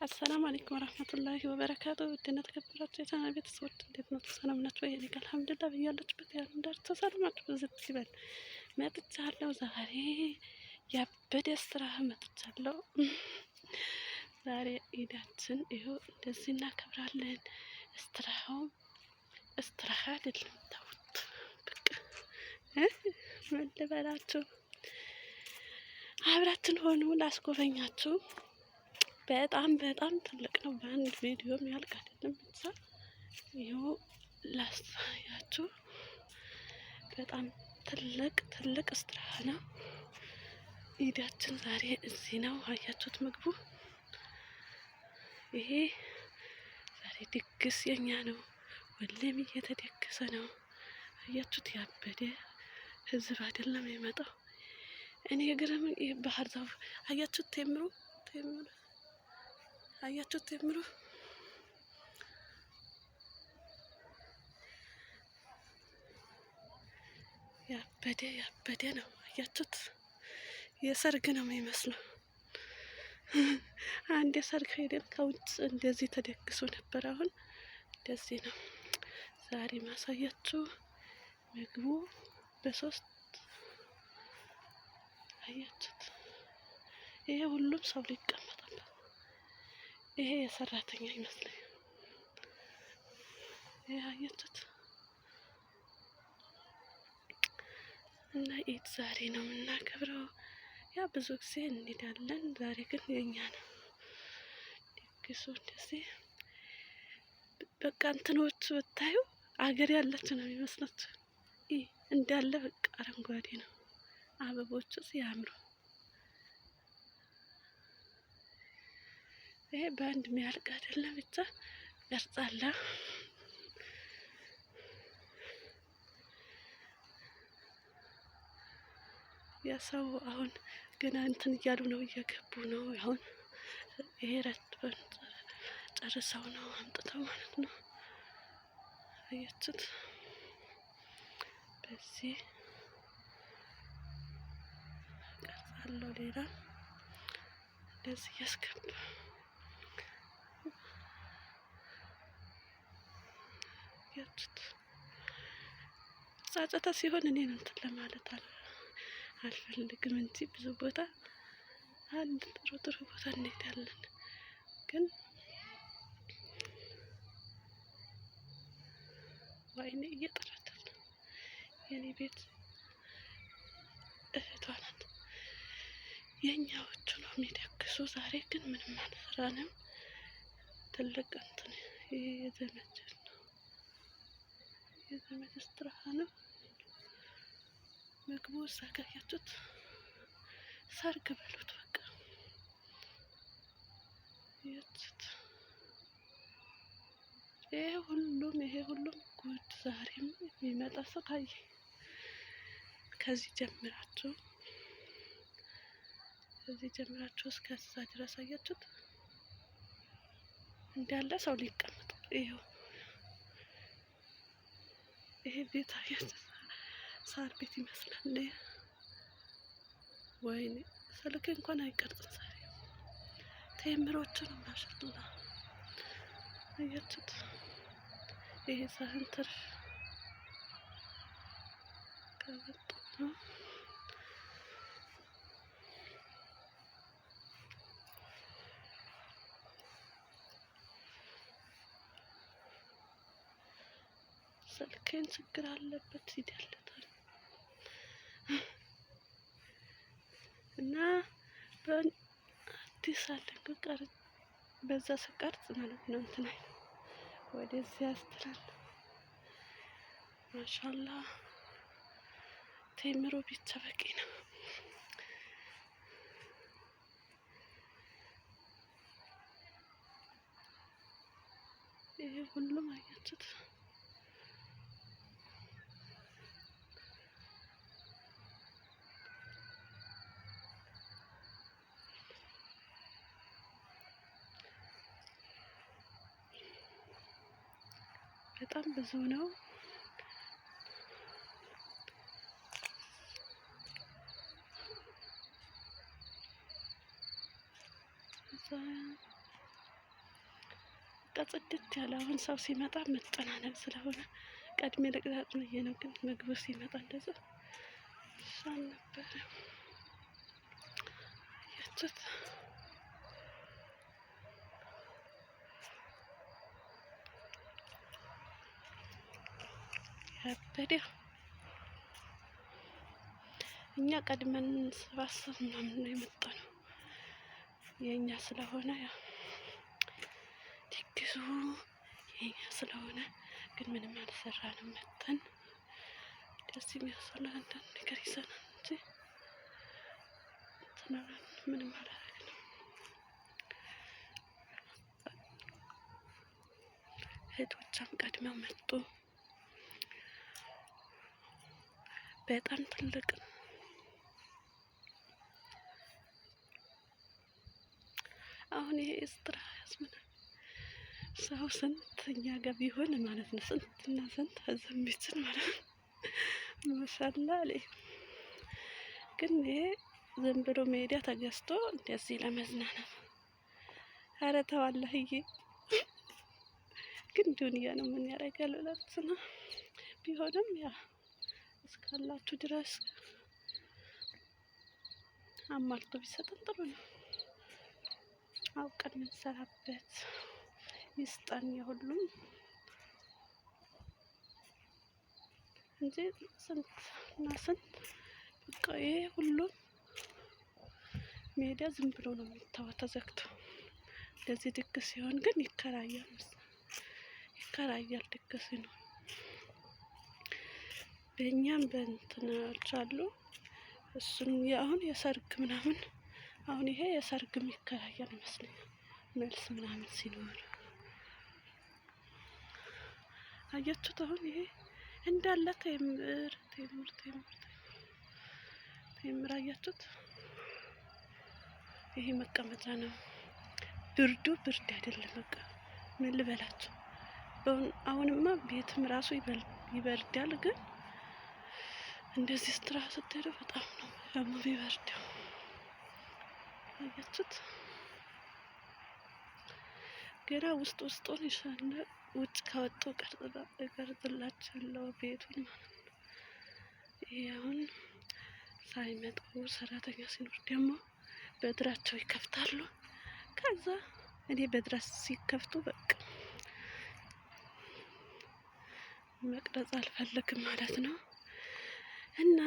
السلام عليكم ورحمة الله وبركاته። ውድና ተከበራችሁ የቻናል ቤተሰቦች እንዴት ነው? ሰላም ናችሁ ወይ? እኔ ጋር الحمد لله። በያላችሁበት የዓለም ዳርቻ ሰላማችሁ ብዝት ይበል። መጥቻለሁ። ዛሬ ያበደ ስራ መጥቻለሁ። ዛሬ ኢዳችን ይኸው እንደዚህ እናከብራለን። እስትራሃው እስትራሃ አይደለም ተውት፣ በቃ ምን ልበላችሁ። አብራችን ሆኑ ላስጎበኛችሁ። በጣም በጣም ትልቅ ነው። በአንድ ቪዲዮም ያልቅ አይደለም። ብቻ ይኸው ላሳያችሁ። በጣም ትልቅ ትልቅ استراحة ነው። ኢዳችን ዛሬ እዚህ ነው። አያችሁት ምግቡ ይሄ ዛሬ ድግስ የኛ ነው። ሁሌም እየተደገሰ ነው። አያችሁት? ያበደ ህዝብ አይደለም የመጣው። እኔ ግርም ባህር ዛፍ አያችሁት? ቴምሩ ቴምሩ አያችሁት? ቴምሩ ያበደ ያበደ ነው። አያችሁት? የሰርግ ነው የሚመስለው። አንድ የሰርግ ሄደን ከውጭ እንደዚህ ተደግሶ ነበር። አሁን እንደዚህ ነው ዛሬ ማሳያችሁ። ምግቡ በሶስት አያችሁት። ይሄ ሁሉም ሰው ሊቀመጥበት፣ ይሄ የሰራተኛ ይመስለኛል። ይሄ አያችሁት። እና ኢድ ዛሬ ነው የምናከብረው። ያ ብዙ ጊዜ እንሄዳለን። ዛሬ ግን የኛ ነው ድግሱ። እንደዚህ በቃ እንትኖቹ ብታዩ አገር ያላችሁ ነው የሚመስላችሁ። ይህ እንዳለ በቃ አረንጓዴ ነው። አበቦቹ ሲያምሩ፣ ይሄ በአንድ የሚያልቅ አይደለም። ብቻ ቀርጻለ ያ ሰው አሁን ገና እንትን እያሉ ነው፣ እየገቡ ነው። አሁን ይሄ ረጥበን ጨርሰው ነው አምጥተው ማለት ነው። አያችሁት? በዚህ ቀርጻለሁ። ሌላ እንደዚህ እያስገባ አያችሁት? ጫጫታ ሲሆን እኔን እንትን ለማለት አልፈልግም እንጂ ብዙ ቦታ አንድ ጥሩ ጥሩ ቦታ እንሄዳለን። ግን ወይኔ እየጠራቻት ነው። የኔ ቤት እህቷ ናት። የእኛዎቹ ነው የሚደግሱ። ዛሬ ግን ምንም አልሰራንም። ትልቅ እንትን ይሄ የዘመድ ነው፣ የዘመድ استراحة ነው። ምግቡ እዛ ጋ ያያችሁት ሰርግ በሉት በቃ ያችሁት። ይሄ ሁሉም ጉድ ዛሬም የሚመጣ ሰው ታየ። ከዚህ ጀምራችሁ እስከዛ ድረስ አያችሁት እንዳለ ሰው ሊቀመጥ ይኸው ይሄ ቤት አያችሁት ሳር ቤት ይመስላል። ወይኔ ስልክ እንኳን አይቀርጽም ዛሬ። ቴምሮቹ ነው ما شاء الله አያችሁት። ይሄ ሳህን ትርፍ ከመጡ ነው። ስልኬን ችግር አለበት ይደለታል እና በአዲስ አለን ቀርጽ በዛ ስቀርጽ ማለት ነው እንትን ወደዚህ ያስትላል። ما شاء الله ቴምሮ ብቻ በቂ ነው። ይሄ ሁሉም አያችሁት። በጣም ብዙ ነው። እዛ በቃ ጽድት ያለ አሁን ሰው ሲመጣ መጨናነቅ ስለሆነ ቀድሜ ልቅረጽ ብዬ ነው። ግን ምግቡ ሲመጣ እንደዛ እሷን ነበረ አያችሁት። ያበደ እኛ ቀድመን 7 ሰዓት ምናምን ነው የመጣነው የእኛ ስለሆነ ያው ድግሱ የኛ ስለሆነ ግን ምንም አልሰራንም። መተን ደስ የሚያሰና አንዳንድ ነገር ይዘናል እንጂ እንትን አላልንም፣ ምንም አላደረግንም። እህቶቿም ቀድመው መጡ። በጣም ትልቅ ነው። አሁን ይሄ استراحة ያስምናል። ሰው ስንት እኛ ጋር ቢሆን ማለት ነው ስንትና ስንት እዛ የሚችል ማለት ነው። ما شاء الله አለ። ግን ይሄ ዝም ብሎ ሜዳ ተገዝቶ እንደዚህ ለመዝናናት ኧረ ተው አላህዬ። ግን ዱንያ ነው ምን ያደርጋል ብላችሁ ነው። ቢሆንም ያ እስካላችሁ ድረስ አሟልቶ ቢሰጠን ጥሩ ነው። አውቀን የምንሰራበት ይስጠን የሁሉም እንጂ ስንት እና ስንት በቃ ይሄ ሁሉም ሜዳ ዝም ብሎ ነው የሚተወው ተዘግቶ። እንደዚህ ድግስ ሲሆን ግን ይከራያል ይከራያል ድግስ ነው። በእኛም በእንትኖች አሉ። እሱን አሁን የሰርግ ምናምን አሁን ይሄ የሰርግም ይከራያል ይመስለኛል። መልስ ምናምን ሲኖር አያችሁት። አሁን ይሄ እንዳለ ቴምር ቴምር ቴምር ቴምር አያችሁት። ይሄ መቀመጫ ነው። ብርዱ ብርድ አይደለም። በቃ ምን ልበላችሁ። አሁንማ ቤትም ራሱ ይበርዳል፣ ግን እንደዚህ ስትራ ስትሄዱ በጣም ነው ደግሞ የሚበርደው። አያችሁት። ገና ውስጥ ውስጡን ይሻለ ውጭ ከወጡ እቀርጽላችኋለሁ ቤቱን ማለት ነው። ይሄ አሁን ሳይመጡ ሰራተኛ ሲኖር ደግሞ በእግራቸው ይከፍታሉ። ከዛ እኔ በድራ ሲከፍቱ በቃ መቅረጽ አልፈልግም ማለት ነው። እና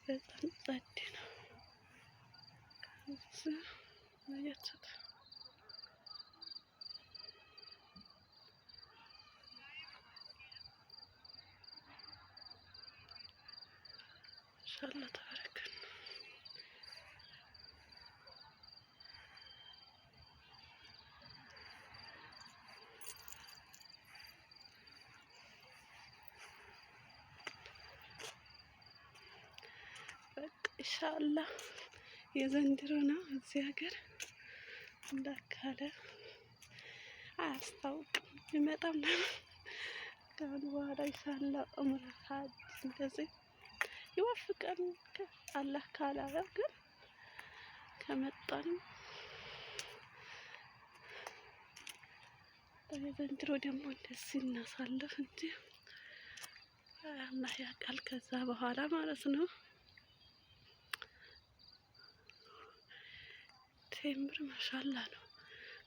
በጣም ጸዴ ነው። ከዛ አያችሁት ኢንሻአላህ ተባረከ። በቃ ኢንሻአላህ የዘንድሮ ነው። እዚህ ሀገር እንዳካለ አያስታውቅም። ይመጣም ከአሁን በኋላ ኢንሻአላህ ዑምራ ሀጅ እንደዚህ ይወፍቀን አላህ ካላለ ግን ከመጣንም የዘንድሮ ደግሞ እንደዚህ እናሳልፍ እንጂ አላህ ያውቃል ከዛ በኋላ ማለት ነው። ቴምር ማሻላ ነው።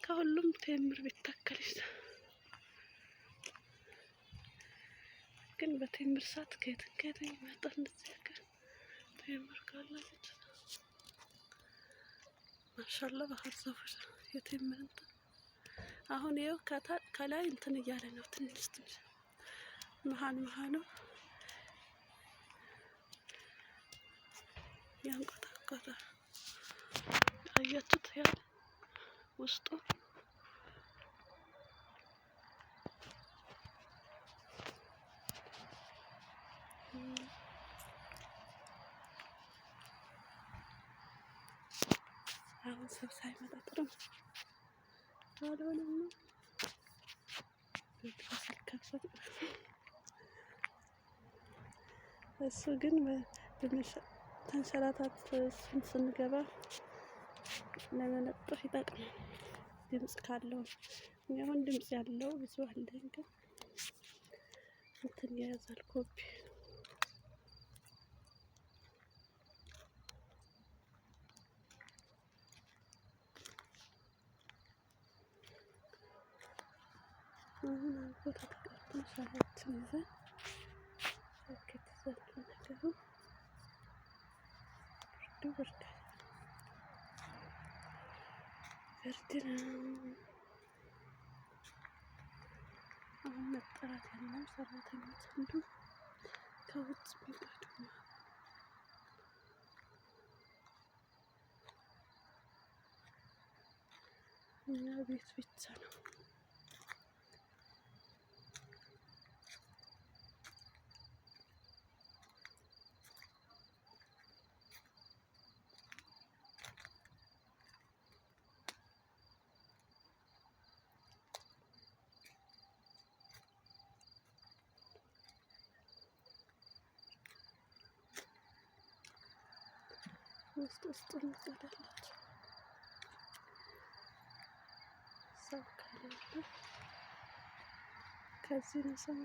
ከሁሉም ቴምር ቢተከል ይሻላል። ግን በቴምር ሰዓት ከየትን ከየትን ይመጣል እንደዚህ ሀገር ቴምር ካላለች ማሻላ ባህር ዛፎች የቴምር እንትን አሁን ይኸው ከላይ እንትን እያለ ነው። ትንሽ ትንሽ መሀል መሀሉ ያንቆጣቆጣል። አያችሁት? ያ ውስጡ አሁን ሰው ሳይመጣ ጥሩ ነው። ካልሆነማ ሲከፈት እሱ ግን ተንሸራታት እሱን ስንገባ ለመለጠፍ ይጠቅማል። ድምጽ ካለው እኔ አሁን ድምጽ ያለው ብዙ አለኝ፣ ግን እንትን የያዛል ኮፒ። አሁን ቦታ ተቀርቶ ሻያችን ይዘን ጃኬት ይዘን ለነገሩ ብርዱ ብርድ ብርድ ነው። አሁን መጠራት የለም። ሰራተኞች አንዱ ከውጭ የሚቀዱ ነው። እኛ ቤት ብቻ ነው። ውስጥ ውስጡን ይቀዳላቸው ሰው ከሌለ ከዚህ ነው ሰው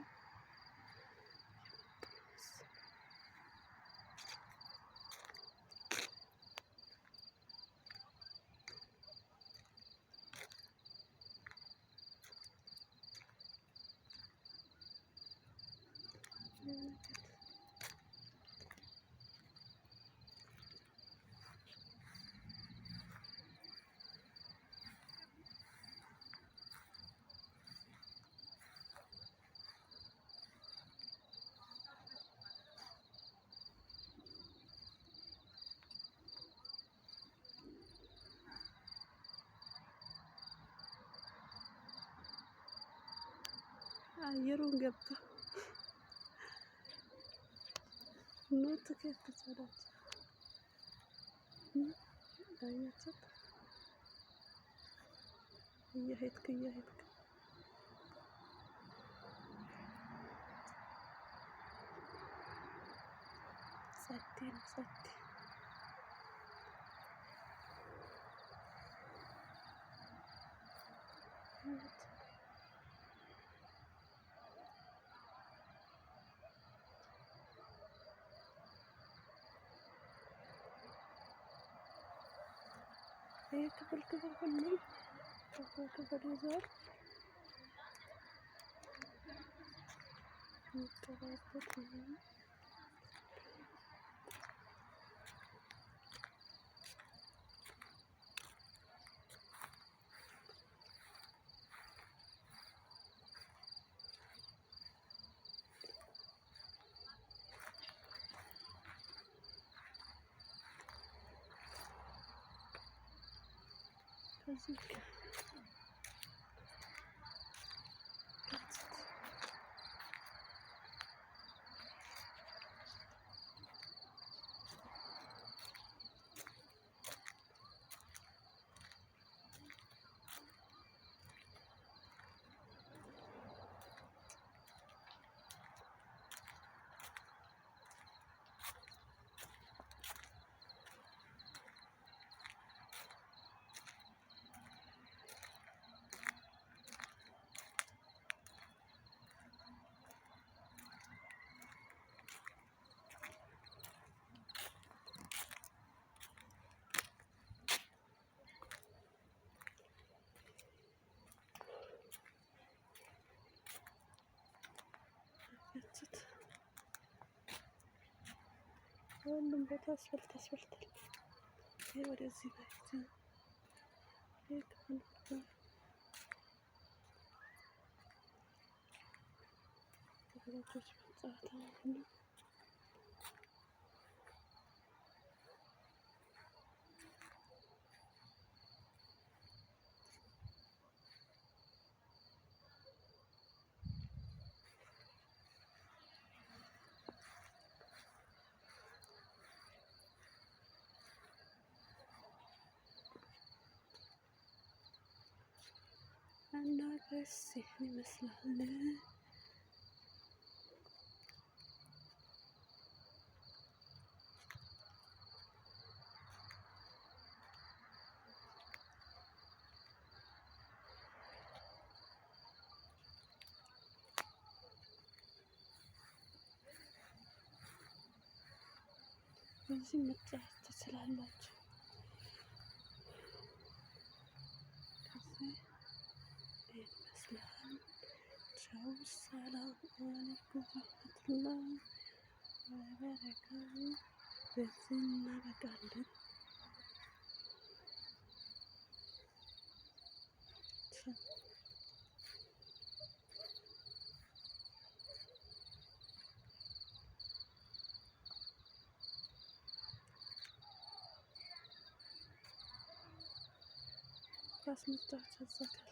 አየሩን ገባ ኖት ከየት ተሰዳችሁ አያችሁት? እየሄድክ እየሄድክ ጸዴ ነው ጸዴ። ይህ ክፍል ክፍል ሁሉም ክፍል ክፍል ይዟል። የሚገባበት ምናምን ከዚህ ሁሉም ቦታ አስፋልት አስፋልት አለ። ይሄ ወደዚህ ነው። ይሄ ክፍል ክፍሎች መጫወታ ነው። እና guys ይህን ይመስላል። በዚህ መጫወት ትችላላችሁ። ከዚህ ይህን ይመስላል። ቻው፣ ሰላም አለይኩም ወረህመቱላህ ወበረካቱ። በዚህ እናበቃለን። ኳስ መጫወቻ እዛ ጋር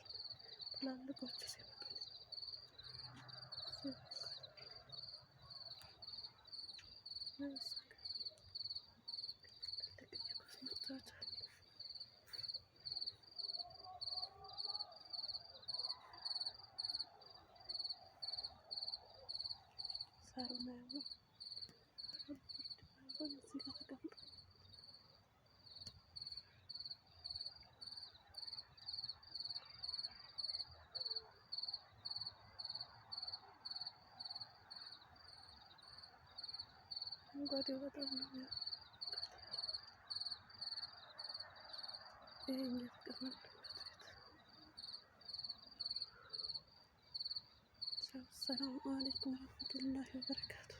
ትላልቆቹ ሲመጡ ትልቅ የኳስ መጫወቻ አለ። ሳሩ ነው እዚህ ጋር ተቀምጦ አረንጓዴው በጣም ነው የሚያምረው። ይሄ እኛ የተቀመጥንበት ቤት። ሰላም አለይኩም ወረህመቱላሂ ወበረካቱ።